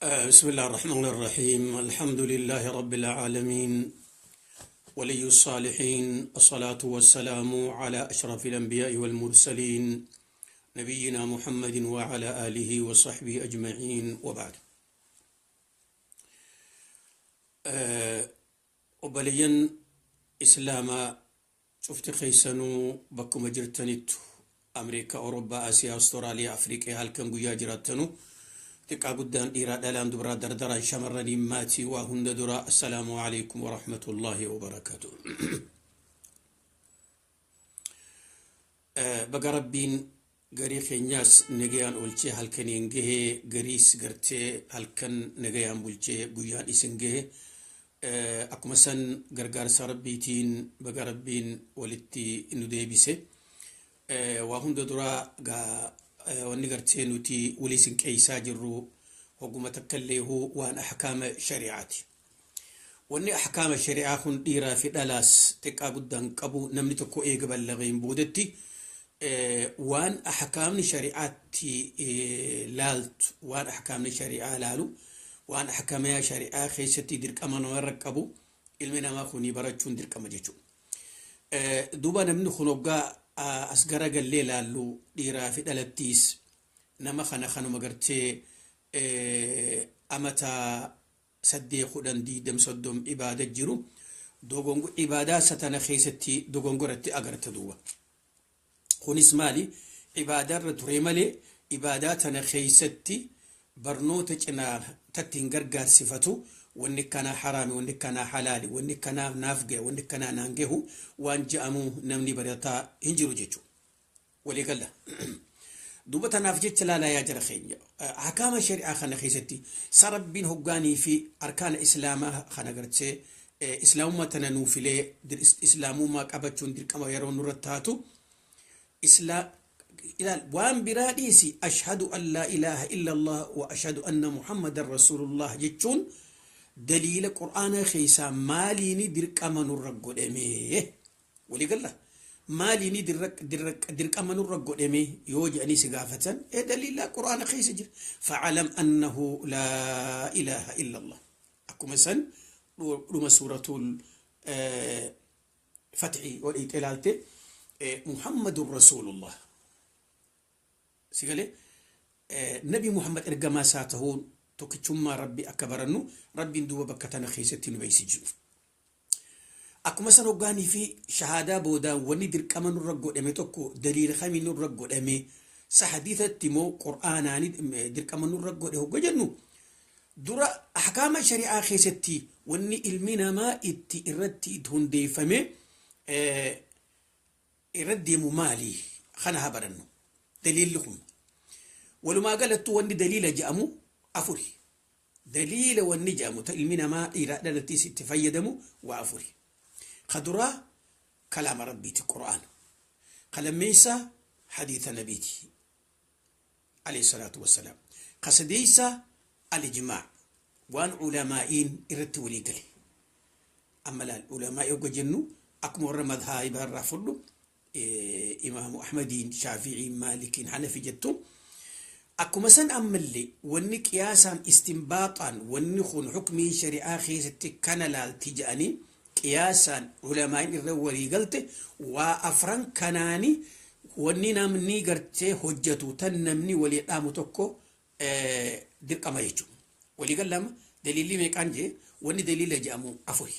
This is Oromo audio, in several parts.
بسم الله الرحمن الرحيم. الحمد لله رب العالمين، ولي الصالحين، الصلاة والسلام على أشرف الأنبياء والمرسلين، نبينا محمد وعلى آله وصحبه أجمعين، وبعد. Obboleeyyan Islaamaa cufti keessanuu bakkuma jirtanittu, Ameerikaa, Awurooppaa, Asiyaa, Awustiraaliyaa, Afriikaa, halkan guyyaa jiraattanu, xiqqaa guddaan, dhiiraa dhalaan, dubaraa dardaraan, shamarranii maatii, waa hunda dura assalaamu alaikum warahmatullaahi wabarakaatu. Baga Rabbiin garii keenyaas nagayaan oolchee halkaniin gahee, gariis gartee halkan nagayaan bulchee guyyaan isin gahe. Akkuma san gargaarsa Rabbiitiin baga Rabbiin walitti nu deebise. Waa hunda duraa wanni gartee nuti walii isin qeeysaa jirru hogguma takka illee waan ahkaama shari'aati. Wanni ahkaama shari'aa kun dhiiraa fi dhalaas xiqqaa guddaan qabu. Namni tokko eega ballageen boodatti waan ahkaamni shari'aatti laaltu, waan ahkaamni shari'aa laalu, waan ahkaama shari'aa keessatti dirqama namarra qabu ilmi namaa kuni barachuun dirqama jechuudha. Duuba namni kun hoggaa as garagallee laallu, dhiiraa fi dhalattiis, nama kana kanuma gartee amata 8, 10, 20, 30 ibaada jiru, ibaadaa satana keessatti dogongoratti agarta duuba. Kunis maali? Ibaadaarra ture malee ibaadaa tana keessatti barnoota cinaa tatti hin gargaarsifatu. Wanni kanaa haraami, wanni kanaa halaali, wanni kanaa naaf gahe, wanni kanaa naan gahu waan je'amu namni barataa hin jiru jechuudha. Walii galla. Duuba tanaaf jecha laalaa yaa jara keenya. Ahkaama shari'aa kana keessatti sa Rabbiin hoggaanii fi arkaana Islaamaa kana gartee Islaamummaa tana nuufilee, Islaamummaa qabachuun dirqama yeroo nurra taatu, ilaal, waan biraa dhiisi, ashhadu an laa ilaaha illa Allah wa ashhadu anna Muhammadan rasuulullah jechuun daliila Qur'aana keessaa maaliini dirqama nurra godhame? Walii galla? Maaliini dirqama nurra godhame yoo jedhanii si gaafatan, ee daliila Qur'aana keessa jira, faclam annahu laa ilaaha illa Allah. Akkuma san dhuma suuratul Fatxi yoo dhiite ilaalte, Muhammadun rasuulullah, si galee, Nabi Muhammad ergamaa isaa ta'uun tokkichummaa Rabbi akka barannu Rabbiin duuba bakka tana keessatti nu beeksi jiru. Akkuma san hoggaanii fi shahaadaa boodaan wanni dirqama nurra godhame tokko daliila kamii nurra godhame? Sa hadiisatti moo Qur'aanaani dirqama nurra godhe hogga jennu, dura ahkaama shari'aa keessatti wanni ilmi namaa itti irratti hundeeffame irra deemu maali? Kana haa barannu. Daliilli kun walumaa galattu wanni daliila jedhamu afuri. Daliila wanni jedhamu ta ilmi namaa dhiiraa dhalattiis itti fayyadamu waa afuri. Ka duraa kalaama Rabbiiti, Qur'aana. Ka lammeessaa hadiisa Nabiiti alayhi salaatu wassalaam. Ka sadeessaa al-ijmaa, waan ulamaa'iin irratti walii gale. Amma laal, ulamaa'ii hogga jennu akkuma warra madhaahibaa irraa fudhu, Imaamu Ahmadiin, Shaafi'iin, Maalikiin, Hanafi jettu. Akkuma san ammallee wanni qiyaasaan, istinbaaxaan, wanni kun hukmiin shari'aa keessatti kana laalti jedhanii qiyaasaan ulamaa'iin irra walii galte, waa afran kanaani wanni namni gartee hojjetu tan namni walii dhaamu tokko dirqama jechuudha. Walii gallama? Daliilli meeqaan jee? Wanni daliila jedhamu afuri.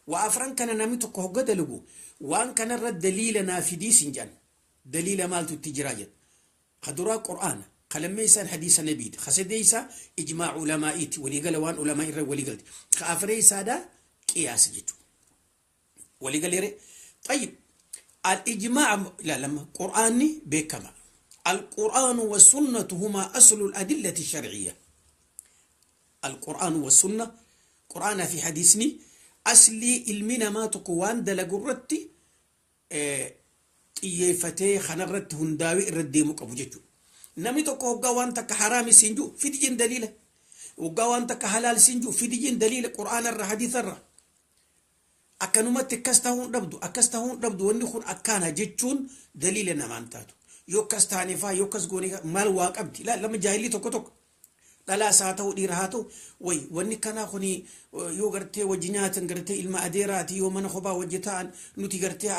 Waa afran kana namni tokko hogga dalagu waan kanarra daliila naa fidiis hin jedhan. Daliila maaltu itti jiraa jedha. Ka duraa Qur'aana, ka lammeessaan hadiisa Nabiiti, ka sadeessaa ijmaa ulamaa'iiti, waliigala waan ulamaa irra waliigalte. Ka afreessaadhaa qiyaasa jechuudha. Waliigaleere? طيب، الإجماع لا لما قرآني بكما القرآن والسنة هما أصل الأدلة الشرعية. القرآن والسنة، قرآن في حديثني، أصلي ilmi namaa tokko waan dalagu irratti xiyyeeffatee kanarratti hundaa'ee irra deemuu qabu jechuudha. Namni tokko hoggaa waan takka haraami siin jiru, fidi jeen daliila. Hoggaa waan takka halaal siin jiru, fidi jeen daliila Qur'aanarra, hadiisarra. Akkanumatti akkas ta'uu dhabdu, akkas ta'uu dhabdu, wanni kun akkaana jechuun daliila namaan taatu. Yoo akkas taane faa, yoo akkas goone maal waa qabdi? Laal, lama jaahilli tokko tokko Dhalaas haa ta'u, dhiira haa ta'u, way wanni kanaa kuni yoo gartee wajji nyaatan, gartee ilma adeeraati, yoo mana kophaa wajji ta'an nuti gartee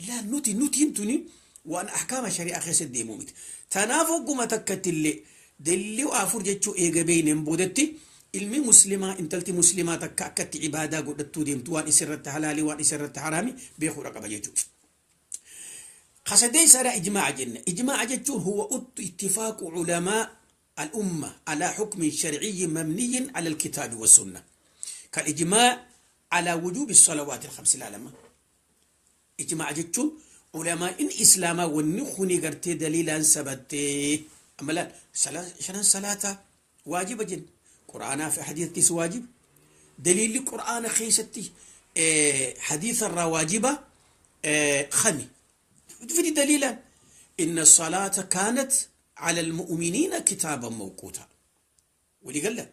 laa nuti nutiin tuni waan ahkaama shari'aa keessatti deemuu miti. Tanaaf hogguma takkatti illee dalilli afur jechuu eega beeyneen boodatti, ilmi muslimaa, intalti muslimaa takka akkatti ibaadaa godhattuu deemtu, waan isirratti halaalii, waan isirratti haraami beekuudha qaba jechuudha. Kasadeessaadha ijmaa'a jenna. Ijmaa'a jechuun هو اتفاق علماء الأمة على حكم شرعي مبني على الكتاب والسنة، كالإجماع على وجوب الصلوات الخمس. لا لما إجماع jechuun علماء إسلاما wanni kuni gartee daliilaan sabattee. Amma laal, shanan salaata waajiba jenna. Qur'aanaa fi hadiisattis waajib. Daliilli qur'aana keessatti hadiisa irraa waajiba kami fidi daliilaan? إن الصلاة كانت على المؤمنين كتابا موقوتا. ولي قال له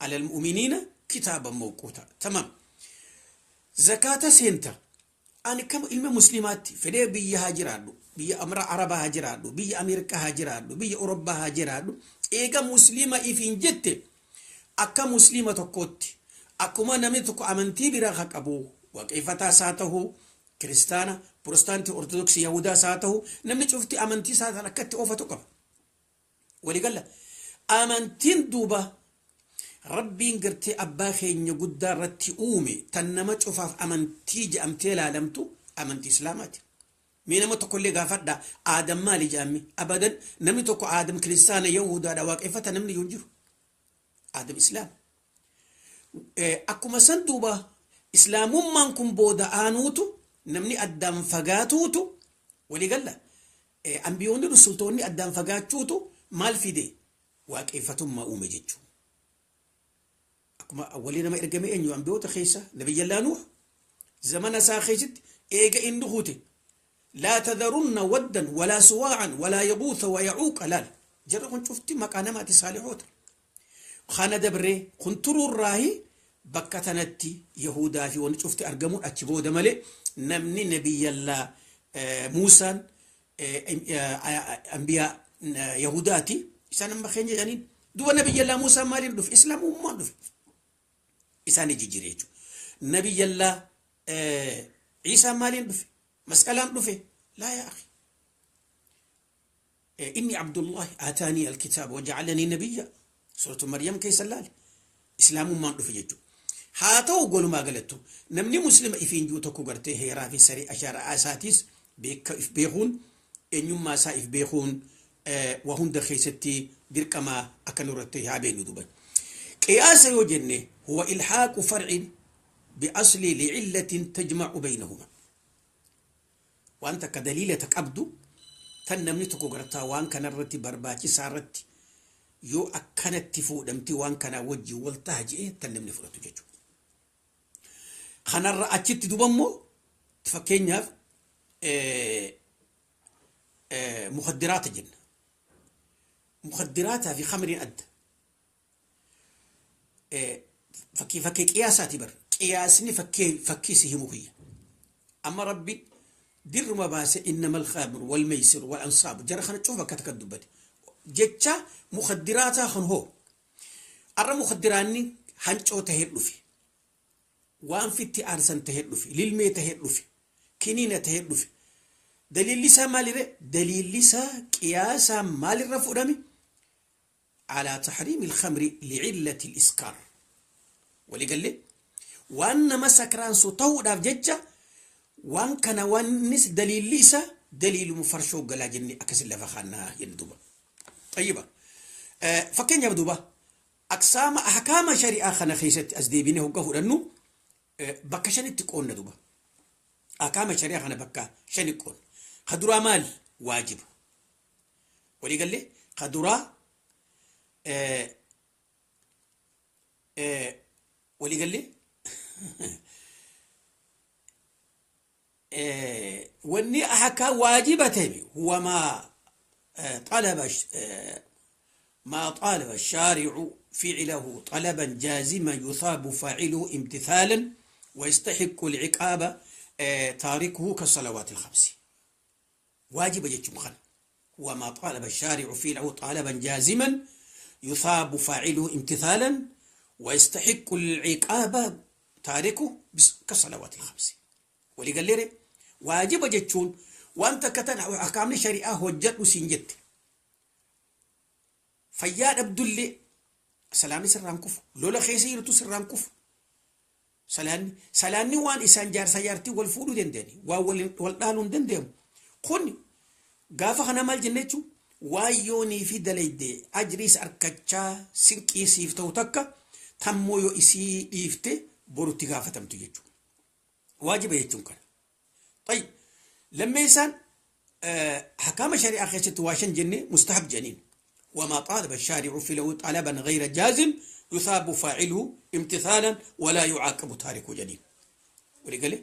على المؤمنين كتابا موقوتا، تمام. زكاة سينتا، أنا كم ilma muslimaatti fedhee biyya haa jiraadhu, biyya amra arabaa haa jiraadhu, biyya Ameerikaa haa jiraadhu, biyya Awurooppaa haa jiraadhu, eega muslima ifiin jette, akka muslima tokkootti, akkuma namni tokko amantii biraa haa qabu, waaqeffataa isaa ta'u, kiristaana, protestaantii, ortodoksii, yahudaa isaa ta'u, namni cufti amantii isaa tan akkatti oofatu qaba. Waligalla amantiin duuba rabbiin gartee abbaa keenya guddaa irratti uume tan nama cufaaf amantii je'amtee ilaalamtu amantii islaamaati. Mee nama tokkollee gaafadhaa, aadam maali jedhame? Abadan namni tokko aadam kiristaana, yahudaadha, waaqeffata namni yoo jiru. Aadam islaam. Akkuma san duuba islaamummaan kun booda aanuutu namni addaan fagaatuutu, waligalla ambiyoonni rusultoonni addaan fagaachuutu maal fide? Waaqeffatummaa uume jechuudha. Akkuma awwalii nama ergame eenyu ambiyoota keessa? Nabiyyallaa Nuux. Zamana isaa keessatti eega inni hute لا تذرن ودا ولا سواعا ولا يغوث ويعوق. Laal, jarri kun cufti maqaa namaati, saalixoota. Kana dabree kun turuurraahi bakka tanatti yahudaa fi wanni cufti argamuun achi booda malee, namni nabiyyallaa Muusaan ambiyaa yahudaati, isaan amma keenya jedhaniin. Duba nabiyyallaa Muusaan maaliin dhufe? Islaamummaan dhufe, isaan jijjiire jechuudha. Nabiyyallaa Ciisaan maaliin dhufe? Masqalaan dhufe? لا يا أخي، إني عبد الله آتاني الكتاب وجعلني نبيا، سورة مريم keessa laali. Islaamummaan dhufe jechuudha. Haa ta'u, walumaa galattu namni muslima ifiin jiru tokko gartee heeraa fi sarii shari'aa isaatiis if beekuun, eenyummaa isaa if beekuun waa hunda keessatti dirqama akka nurratti haa beeknu duban. Qiyaasa yoo jenne هو إلحاق فرع بأصل لعلة تجمع بينهما. Waan takka daliila qabdu tan namni tokko gartaa waan kanarratti barbaachisaa irratti yoo akkanatti fuudhamti waan kanaa wajjin wal taha je'e tan namni fudhatu jechuudha. Kanarra achitti duba immoo fakkeenyaaf mukaddiraata jenna. Mukaddiraataa fi khamriin adda. Fakkii qiyaasaati bar. Qiyaasni fakkii si himu kiyya. Amma rabbi dirruma baase إنما الخمر والميسر والأنصاب, jara kana cufa bakka takka dubbate. Jecha mukaddiraataa kan hoo. Arra mukaddiraanni hancoo tahee dhufe. Waan fitti aarsan tahee dhufe. Lilmee tahee dhufe. Kiniina tahee dhufe. Daliilli isaa maalirre? Daliilli isaa qiyaasaa maalirra fudhame? على تحريم الخمر لعلة الإسكار. Waligalle waan nama sakraansu ta'uudhaaf jecha waan kana wannis daliilli isaa daliiluma farshoo galaa jenne akkasin lafa kaannaa jenne duuba. طيبة, fakkeenyaaf duuba aqsaama ahkaama shari'aa kana keessatti as deebinee hogga fudhannu bakka shanitti qoonna duuba. Ahkaama shari'aa kana bakka shani qoonna. Ka duraa maal? Waajiba. Waligalle ka duraa waligalle wanni ahkaa waajiba ta'e هو ما طالب الشارع فعله طلبا جازما يثاب فاعله امتثالا ويستحق العقاب تاركه، كالصلوات الخمس. واجب jechuun kana هو ما طالب الشارع فعله طلبا جازما. يثاب فاعله امتثالا ويستحق العقاب تاركه كالصلوات الخمس. Walii galleere? Waajiba jechuun waan takka tan ahkaamni shari'aa hojjedhu siin jette, fayyaa dhabdullee salaanni sirraan kufu, lola keessa jirtu sirraan kufu. Salaanni waan isaan jaarsa jaartii wal fuudhuu danda'ani, waan wal dhaaluu hin danda'amu. Kun gaafa kana maal jenne jechuun, waan yoonii fi dalayde ajriis arkachaa sinqii siif ta'u takka tammoo yoo isii dhiifte borutti gaafatamtu jechuudha. Waajiba jechuun kana. طيب, lammeessaan ahkaama shari'aa keessatti waa shan jenne, mustahab jedhaniin. وما طالب الشارع فعله طلبا غير جازم يثاب فاعله امتثالا ولا يعاقب تاركه jedhaniin. Walii galee?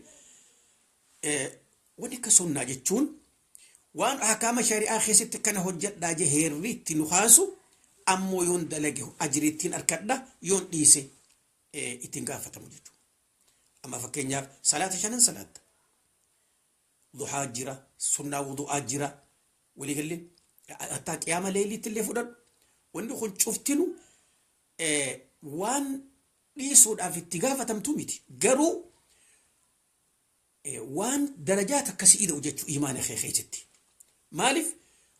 Wanni akka sunnaa jechuun waan ahkaama shari'aa keessatti kana hojjedhaa je heerri itti nu kaasu, ammoo yoon dalage ajriittiin arkadha, yoon dhiise ittiin gaafatamu jechuudha. Amma fakkeenyaaf salaata shanan salaatta. Duhaa jira, sunnaa wudu'aa jira, walii galee hattaa qiyaama leeyliitti illee fudhadhu. Wanni kun cuftinu waan dhiisuudhaaf itti gaafatamtu miti. Garuu waan darajaa takka si ida'u jechuu imaana kee keessatti. Maaliif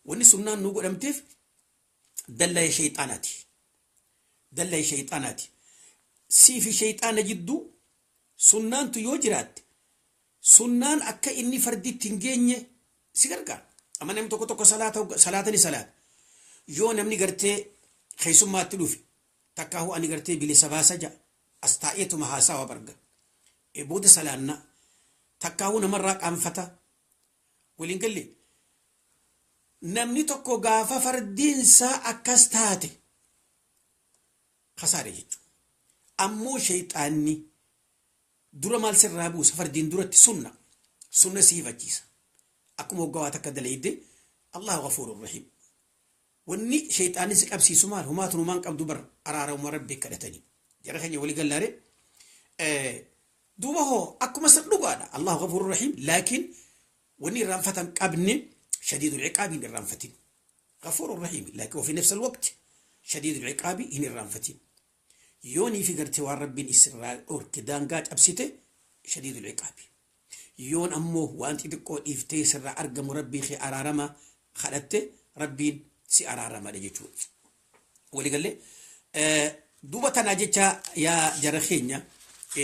wanni sunnaan nu godhamteef? Dallaya shayxaanaati. Dallaya shayxaanaati. Sii fi shayxaana jidduu sunnaantu yoo jiraatte, sunnaan akka inni farditti hin geenye si gargaara. Amma namni tokko tokko salaata salaata ni salaata. Yoo namni gartee keessummaatti dhufe takkaahu ani gartee bilisa baasa ja'a, as taa'eetuma haasawa barga. Booda salaannaa takkaahuu namarraa qaanfata. Waliin galle? Namni tokko gaafa fardiinsaa akkas taate kasaare jechuudha. Ammoo shayxaanni dura maal sirraa buusa? Fardiin duratti sunna. Sunna si hifachiisa. Akkuma waggaa waa takka dalayde, الله غفور رحيم. Wanni shayxaanni si qabsiisu maal? Humaatu numaan qabdu bar, araarama Rabbii kadhatanii. Jara keenya, walii gallaare? Duuba hoo akkuma san dhugaadha. الله غفور رحيم, laakiin wanni irraanfatan qabne شديد العقاب hin irraanfatin. غفور رحيم لكن وفي نفس الوقت شديد العقاب hin irraanfatin. Yoonii fi gartee waan Rabbiin isirraa dhorke daangaa cabsite, شديد العقاب. Yoon ammoo waan xixiqqoo dhiiftee sirraa argamu Rabbii kee araarama kadhatte, Rabbiin si araaramadha jechuudha. Waliigallee? Duuba tanaa jecha, yaa jara keenya,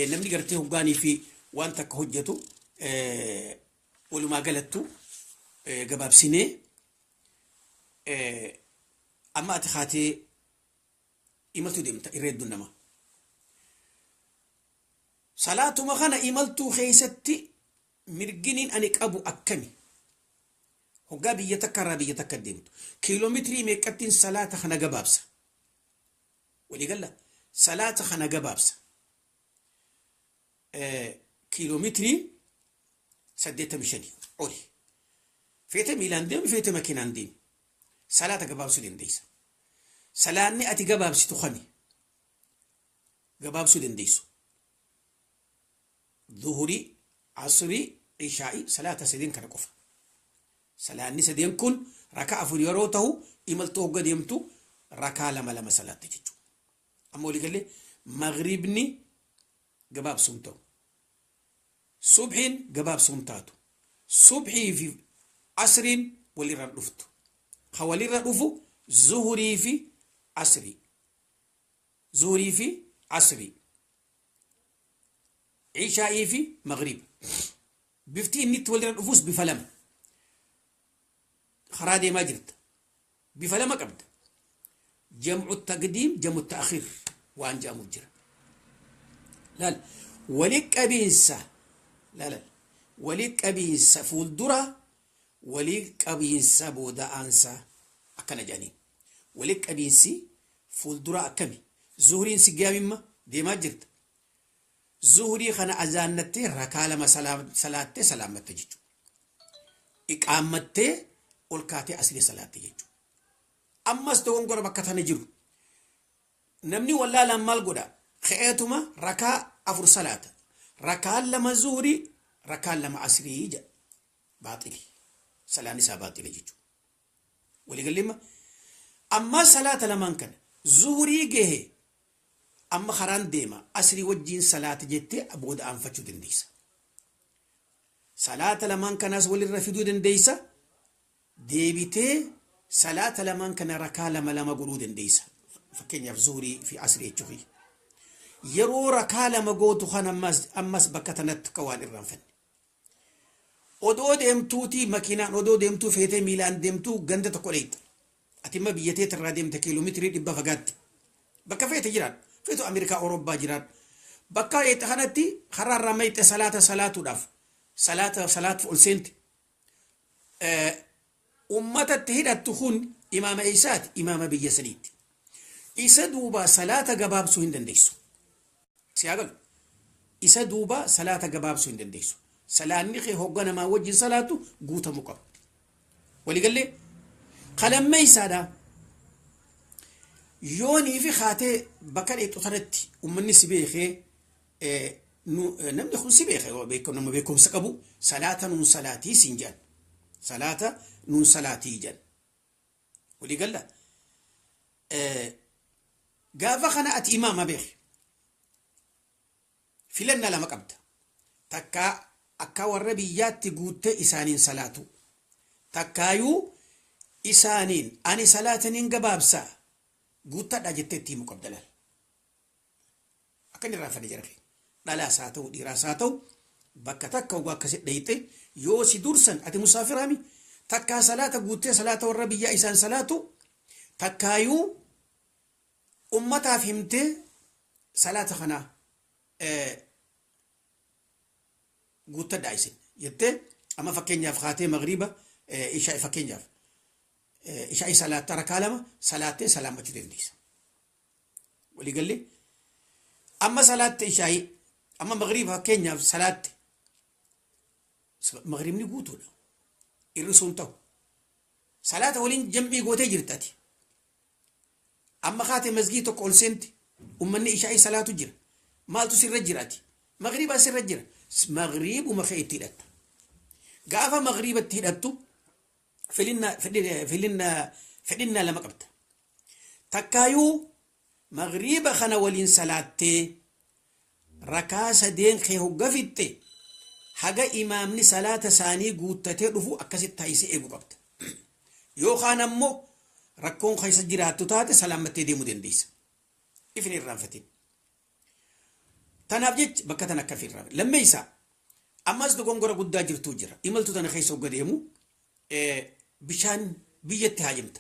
namni gartee hoggaanii fi waan takka hojjetu, walumaa galattu gabaabsinee, amma ati kaatee imaltuu deemta, irra hedduun nama. Salaatuma kana imaltuu keessatti mirginiin ani qabu akkami? Hoggaa biyya takka irraa biyya takka deemtu kiiloomeetirii meeqattiin salaata kana gabaabsa? Waliigalla? Salaata kana gabaabsa. Kiiloomeetirii 85 oli. Feete miilaan deemi, feete makiinaan deemi. Salaata gabaabsuu dandeessa. Salaanni ati gabaabsitu kami? Gabaabsuu dandeessu. Zuhurii, asrii, ishaa'ii, salaata sadeen kana qofa. Salaanni sadeen kun rakaa afur yeroo ta'u, imaltuu hogga deemtu rakaa lama lama salaatte jechuudha. Amma waliigallee? Magriibni gabaabsuun ta'u. Subhiin gabaabsuun taatu. Subhii fi asriin walirra dhuftu. Ka walirra dhufu zuhurii fi asrii. Zuhurii fi asrii. Ishaa'ii fi magriib. Bifti inni itti walirra dhufus bifa lama. Karaa deemaa jirta. Bifa lama qabda. جمع تقديم، جمع تأخير waan jedhamu jira. Laal, wali qabiinsa, laal, wali qabiinsa fuuldura, wali qabiinsa booda'aansa akkana jedhanii. Wali qabiinsi fuuldura akkami? Zuhuriin si gaamimma deemaa jirta. Zuhurii kana azaannattee rakaa lama salaattee salaammatte jechuudha. Iqaammattee ol kaatee asrii salaatte jechuudha. Ammas dogongora bakka tana jiru. Namni wallaalaan maal godha? Ka'eetuma rakaa afur salaata. Rakaan lama zuhurii, rakaan lama asrii jedha. Baaxili. Salaan isaa baaxila jechuudha. Waliigalleemma? Ammaa salaata lamaan kana. Zuhurii gahe, amma karaan deema, asrii wajjiin salaata jettee booda aanfachuu dandeessa. Salaata lamaan kanaas walirra fiduu dandeessa. Deebitee salaata lamaan kana rakaa lama lama godhuu dandeessa. Fakkeenyaaf zuhurii fi asrii jechuudha. Yeroo rakaa lama gootu kan ammas bakka tanatti akka waan irraanfanne. Odoo deemtuutii makiinaan odoo deemtuu feetee miilaan deemtuu ganda tokko dheeyxa. Ati imma biyya teetirraa deemte kiiloomeetirii 100 fagaatti. Bakka feete jiraadhu. Feetu Ameerikaa, Awurooppaa jiraadhu. Bakka dheeyxa kanatti karaarraa mayxe salaata salaatuudhaaf salaata salaatuuf ol seente. Ummatatti hidhattu kun imaama eessaati? Imaama biyya saniitti. Isa duuba salaata gabaabsuu hin dandeessu. Si haa galu. Isa duuba salaata gabaabsuu hin dandeessu. Salaanni kee hogga namaa wajjin salaatu guutamuu qaba. Waliigallee kalammeessaadha. Yoonii fi kaatee bakka dheexu sanatti uummanni si beekee, namni kun si beeke, nama beekumsa qabu, salaata nuun salaatii siin jedhan. Salaata nuun salaatii jedhan. Waliigalla. Gaafa kana ati imaama beeki. Filannaa lama qabda. Takkaa akka warra biyyaatti guuttee isaaniin salaatu. Takkaayuu isaaniin ani salaataniin gabaabsaa guuttadhaa jettee itti himuu qabda laal. Akka inni irraanfanne jara keenya. Dhalaas haa ta'u, dhiiraas haa ta'u, bakka takka ogaa akkasi dhayxe yoo si dursan, ati musaafiraami, takkaa salaata guuttee salaata warra biyyaa isaan salaatu, takkaayuu ummataaf himtee salaata kana guuttadhaa isin jettee. Amma fakkeenyaaf kaatee magriiba, ishaa, fakkeenyaaf ishaa salaatta, rakaa lama salaattee salaammachuu dandeessa. Waliigallee amma salaatte ishaayii, amma magriiba fakkeenyaaf salaatte, magriibni guutuudha. Irrisuun ta'u. Salaata waliin jam'ii gootee jirti ati. Amma kaatee masgii tokko ol seenti, ummanni ishaayii salaatu jira. Maaltu sirra jira ati? Magriibaa sirra jira. Magriibuma kee itti hidhatta. Gaafa magriibatti hidhattu fedhinnaa lama qabda. Takkaayuu magriiba kana waliin salaattee rakaa sadeen kee hogga fixxe haga imaamni salaata isaanii guuttatee dhufu akkasitti taa'isee eeguu qabda. Yookaan ammoo rakkoon keessa jiraattu taate salaammattee deemuu dandeessa. Ifin irraanfatin. Tanaaf jecha bakka tana akka irraanfatin. Lammeessaa ammas dogongora guddaa jirtuu jira. Imaltuu tana keessa hogga deemu bishaan biyyatti haajamta.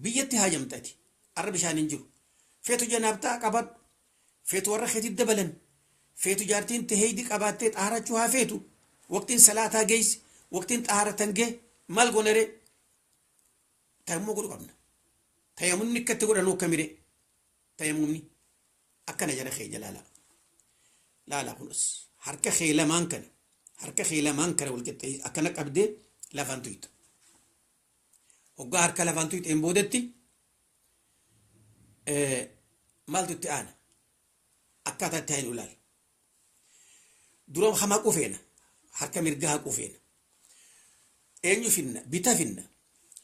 Biyyatti haajamta ati. Arra bishaan hin jiru. Feetu janaabtaa qabadhu. Feetu warra keetti dabalan. Feetu jaartiin teheeydi qabaattee xaharachuu haa feetu. Waqtiin salaataa geessi. Waqtiin xaharatan gee maal goonaree? Tayammuu godhu qabna. Tayammumni akkatti godhanuu akkamiree? Tayammumni akkana jara keenya, laala. Laala, kunis harka kee lamaan kana, harka kee lamaan kana wal qixxee akkana qabdee lafaan tuyxa. Hoggaa harka lafaan tuyxeen boodatti maaltu itti aana? Akkaataa itti haa ilaala. Dura haquu feena. Harka mirgaa haquu feena. Eenyu finna? Bita finna.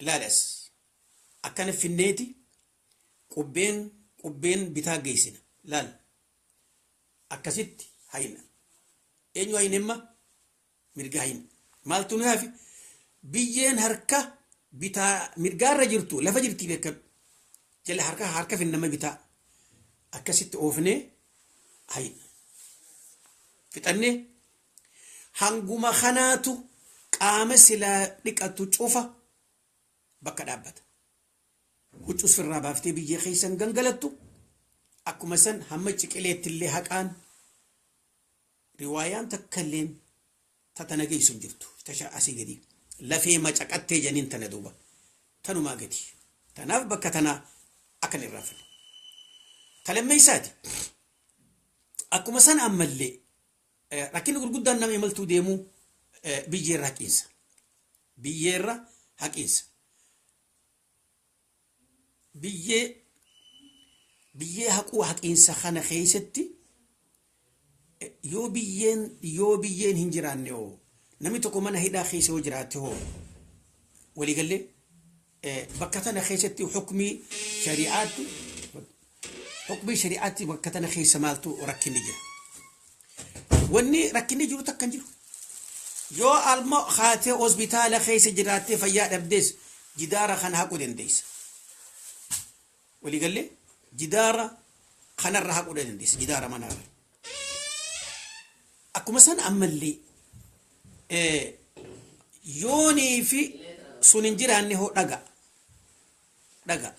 Ilaalas. Akkana finneeti qubbeen bitaa geessina. Laal. Akkasitti hayna. Eenyu hayna imma? Mirga hayna. Maaltu nu hafi? Biyyeen harka bitaa mirgaarra jirtu lafa jirti, beekadhu. Jala harka finnama bitaa. Akkasitti oofnee hayna. Fixannee hanguma kanaatu qaama silaa dhiqatu cufa bakka dhaabbata. Huccus firraa baaftee biyyee keessan gangalattu. Akkuma san hamma ciqileetti illee haqaan riwaayaan takka illeen tatana geessu hin jirtu. Tasha asii gadi. Lafee macaqattee janiin tana duuba. Tanumaa gadi. Tanaaf bakka tanaa akkan irraanfanne. Talammeessaati. Akkuma san ammallee rakkinni gurguddaan nama imaltuu deemuu biyyeerra haqiinsa. Biyyeerra haqiinsa. Biyyee haquu, haqiinsa kana keessatti yoo biyyeen hin jiraanne hoo, namni tokko mana hidhaa keessa yoo jiraate hoo? Waliigallee bakka tana keessatti hukmii shari'aatti Hukmii shari'aatti bakka tana keessa maaltu rakkinni jira? Wanni rakkinni jiru takka hin jiru. Yoo alma kaatee hospitaala keessa jiraattee fayyaa dhabdees jidaara kana haquu dandeessa. Waliigallee jidaara kanarra haquu dandeessa, jidaara manaarra. Akkuma sana ammallee yoonii fi sun hin jiraanne hoo dhaga dhaga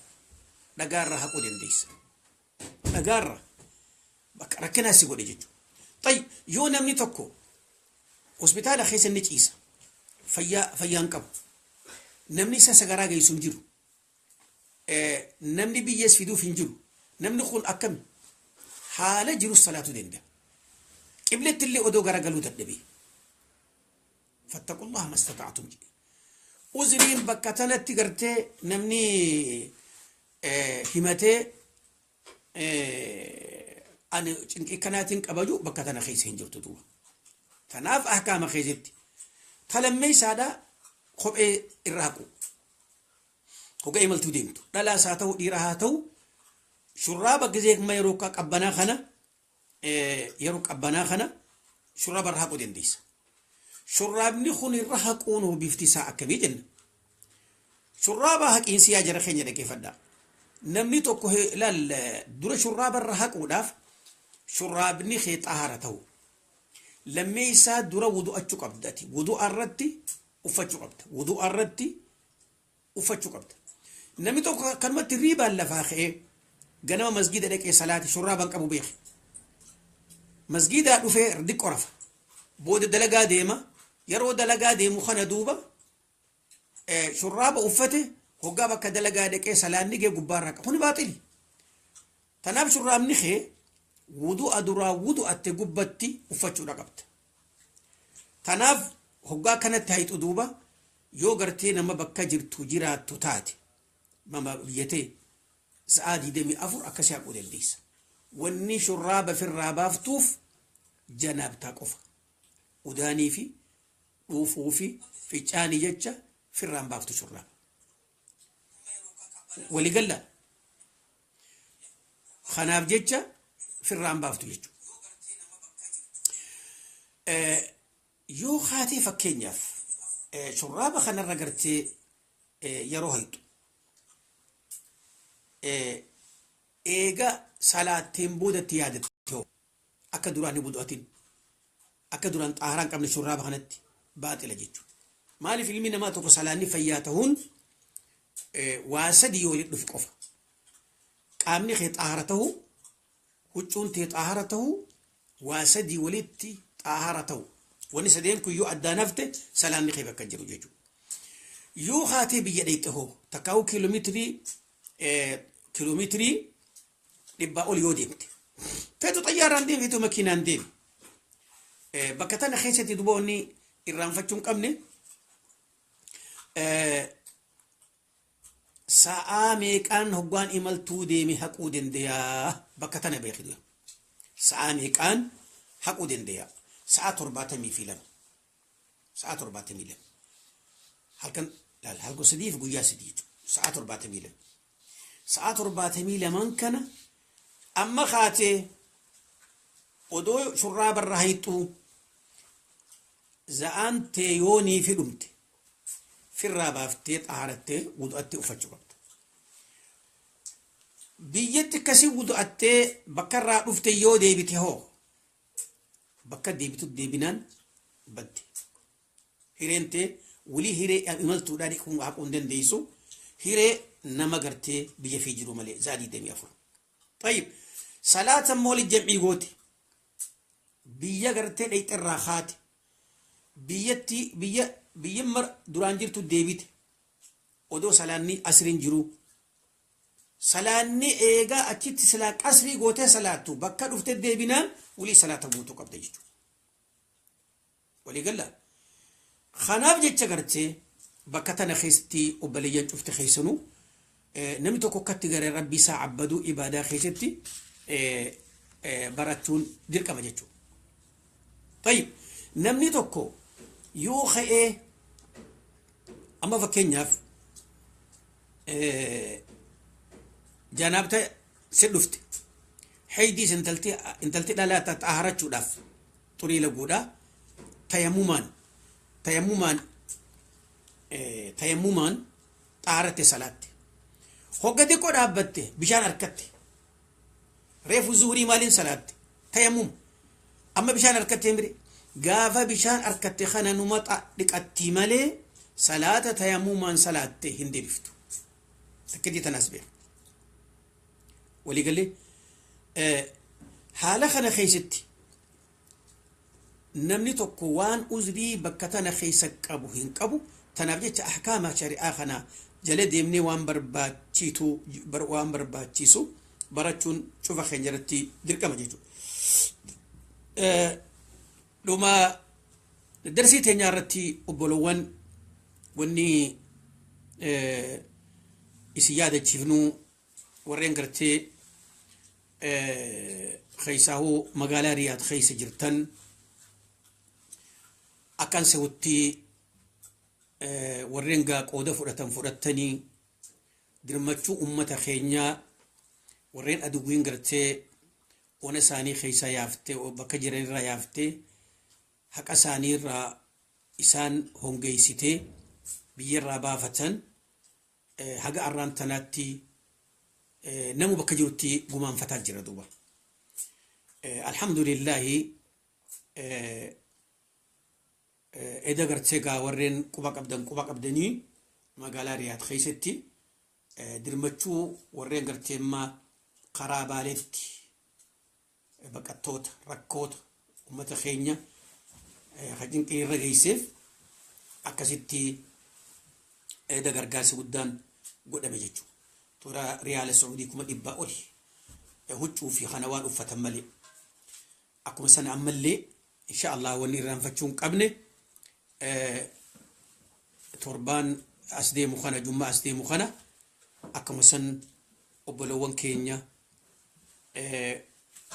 dhagaarra haquu dandeessa. Dhagaarra bakka rakkinaa si godhe jechuudha. Tayyib, yoo namni tokko hospitaala keessa inni ciisa, fayyaan qabu, namni isa sagaraa geessu hin jiru, namni biyyees fiduuf hin jiru, namni kun akkami haala jirus salaatuu danda'a. Qibletti illee odoo garagaluu dadhabee. Fattaqullaha mastata'atum jedhe. Uzriin bakka tanatti gartee namni himatee ani cinqii kanaatiin qabaju bakka tana keessa hin jirtu duuba. Tanaaf ahkaama keessatti. Talammeessaadha, kophee irra haqu. Kophee imaltuu deemtu. Dhalaas haa ta'u, dhiira haa ta'u, shurraaba gizee yeroo qabbanaa kana shurraaba irra haquu dandeessa. Shurraabni kun irra haquun bifti isaa akkamii jenna? Shurraaba haqiinsi, yaa jara keenya dhaggeeffadhaa. Namni tokko ilaal, dura shurraaba irra haquudhaaf shurraabni kee xaahara ta'u. Lammeessaa, dura wudu'achuu qabdati. Wudu'a irratti uffachuu qabda. Wudu'a irratti uffachuu qabda. Namni tokko akkanumatti riibaan lafaa ka'ee ganama masgiida dhaqee salaati, shurraaba hin qabu beeke. Masgiidaa dhufee diqqo rafa. Booda dalagaa deema. Yeroo dalagaa deemu kana duuba shurraaba uffate, hoggaa bakka dalagaa dhaqee salaanni gee gubbaarraa qaba. Kuni baaxili. Tanaaf shurraabni kee wudu'a duraa wudu'atte gubbatti uffachuudha qabda. Tanaaf hoggaa kanatti hayxu duuba, yoo gartee nama bakka jirtu jiraattu taate, nama biyyatee, sa'aa 24 akkasii haquu dandeessa. Wanni shurraaba firraa baaftuuf janaabtaa qofa. Udaanii fi dhuufuu fi fincaanii jecha firraan baaftu shurraaba. Waligalla. Kanaaf jecha firraan baaftu jechuudha. Yoo kaatee fakkeenyaaf shurraaba kanarra gartee yeroo hayxu, eega salaatteen boodatti yaadatte hoo, akka duraan hin wudu'atin, akka duraan xaaharaa hin qabne, shurraaba kanatti baaxila jechuudha. Maaliif? Ilmi namaa tokko salaanni fayyaa ta'uun waa sadi yoo walitti dhufe qofa. Qaamni kee xaahara ta'uu, huccuun tee xaahara ta'uu, waa sadii walitti xaahara ta'u. Wanni sadeen kun yoo addaan hafte salaanni kee bakka jiru jechuudha. Yoo kaatee biyya dheeyxe hoo, takkaa'uu kiiloomeetirii 100 ol yoo deemte. Feetu xayyaaraan deemi, feetu makiinaan deemi. Bakka tana keessatti duba wanni irraanfachuu hin qabne, sa'aa meeqaan hoggaan imaltuu deeme haquu dandayaa? Bakka tana beekidu. Sa'aa meeqaan haquu dandayaa? Sa'aa 72. Sa'aa 72. Halkan laal, halkan 3 fi guyyaa 3 jechuudha. Sa'aa 72. Sa'aa 72n kana amma kaatee odoo shurraaba irra hayxuu za'aan tee yoonii fi dhumte, firraa baaftee xaarattee wudu'attee uffachuu qabda. Biyyatti akkasii wudu'attee bakka irraa dhufte yoo deebite hoo, bakka deebitu deebinaan badde. Hireen tee walii hiree imaltuudhaa dhiquu haquu hin dandeessu. Hiree nama gartee biyya fi jiru malee za'a 24. Tayyib, salaata immoo jam'ii goote. Biyya gartee dheyxerraa kaate. Biyyatti biyya mar duraan jirtu deebite. Odoo salaanni asriin jiru. Salaanni eegaa achitti silaa qasrii gootee salaattu, bakka dhufte deebinaan walii salaata guutuu qabda jechuudha. Walii galla. Kanaaf jecha gartee bakka tana keessatti obboleeyyan cufte keessanuu, namni tokko akkatti gara rabbii isaa abbaduu ibaadaa keessatti barachuun dirqama jechuudha. Tayyib, namni tokko yoo ka'ee amma fakkeenyaaf janaabta si dhufte. Haydiis intalti dhalaa xaharachuudhaaf xurii laguudha tayammumaan tayammumaan tayammumaan xaharatte salaatte. Hogga xiqqoo dhaabbatte bishaan harkatte. Reefu zuhurii maaliin salaatte? Tayammuma. Amma bishaan harkatte mire. Gaafa bishaan harkatte kana numa dhiqatti malee salaata tayammumaan salaatte hin deebiftu. Takkitii tanaas beeka. Waliigalee haala kana keessatti namni tokko waan uzrii bakka tana keessa qabu hin qabu. Tanaaf jecha ahkaama shari'aa kana jala deemnee waan barbaachisu waan barbaachisu barachuun cufa keenya irratti dirqama jechuudha. Dhuma darsii teenyaa irratti obbolowwan, wanni isin yaadachiifnu, warreen gartee keessaahuu magaalaa Riyaad keessa jirtan, akkan sehutti warreen gaa qooda fudhatan fudhattanii dirmachuu ummata keenyaa, warreen aduwwiin gartee ona isaanii keessa yaaftee, bakka jiran irraa yaaftee, haqa isaanii irraa isaan hongeessitee biyyarraa baafatan, haga arraan tanaatti namu bakka jirutti gumaanfataa jira duuba. Alhamdulillahi, eda gartee gaa warreen quba qabdan quba qabdanii magaalaa Riyaad keessatti dirmachuu warreen gartee immaa karaa Baaleetti baqattoota rakkoota ummata keenya ka cinqii irra geesseef akkasitti eda gargaarsi guddaan godhame jechuudha. Toora riyaala Sacuudii 100,000 oli huccuu fi kana waan uffatan malee. Akkuma sana ammallee insha Allah wanni irraanfachuu hin qabne, torbaan as deemu kana, jummaa as deemu kana, akkuma san obbolowwan keenya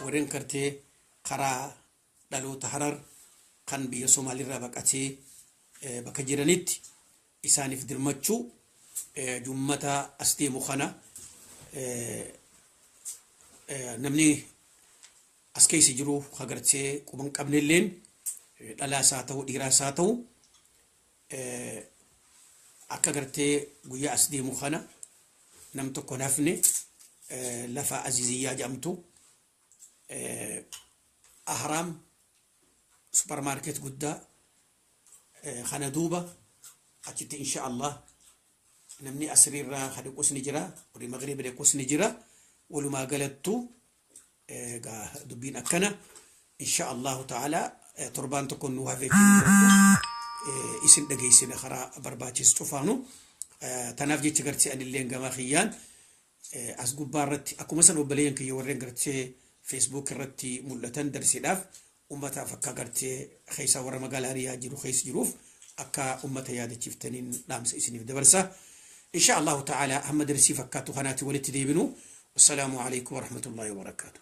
warreen gartee karaa dhaloota Harar kan biyya Somaalirraa baqatee bakka jiranitti isaaniif dirmachuu jummata as deemu kana namni as keessa jiru agartee quban qabnelleen, dhalaas haa ta'u dhiiraas haa ta'u, akka gartee guyyaa as deemu kana nam tokko hin hafne lafa Aziziyyaa jedhamtu, Ahraam supermarket guddaa kana duuba, achitti insha Allah namni asriirraa ka dhiqus ni jira, warri magriba dhiqus ni jira. Walumaa galattu dubbiin akkana. Insha Allahu ta'ala torbaan tokko nu hafee isin dhageessina karaa barbaachisu cufaanu. Tanaaf jecha gartee anilleen gama kiyyaan as gubbaa irratti akkuma san obboleeyyan kiyya warreen gartee Facebook irratti mul'atan darsiidhaaf ummataaf akka gartee keessa warra magaalaa Riyaa jiru keessa jiruuf akka ummata yaadachiiftaniin dhaamsa isiniif dabarsa. Insha Allahu ta'ala hamma darsii fakkaatu kanaatti walitti deebinu. Wassalaamu alaikum warahmatullahi wabarakaatuh.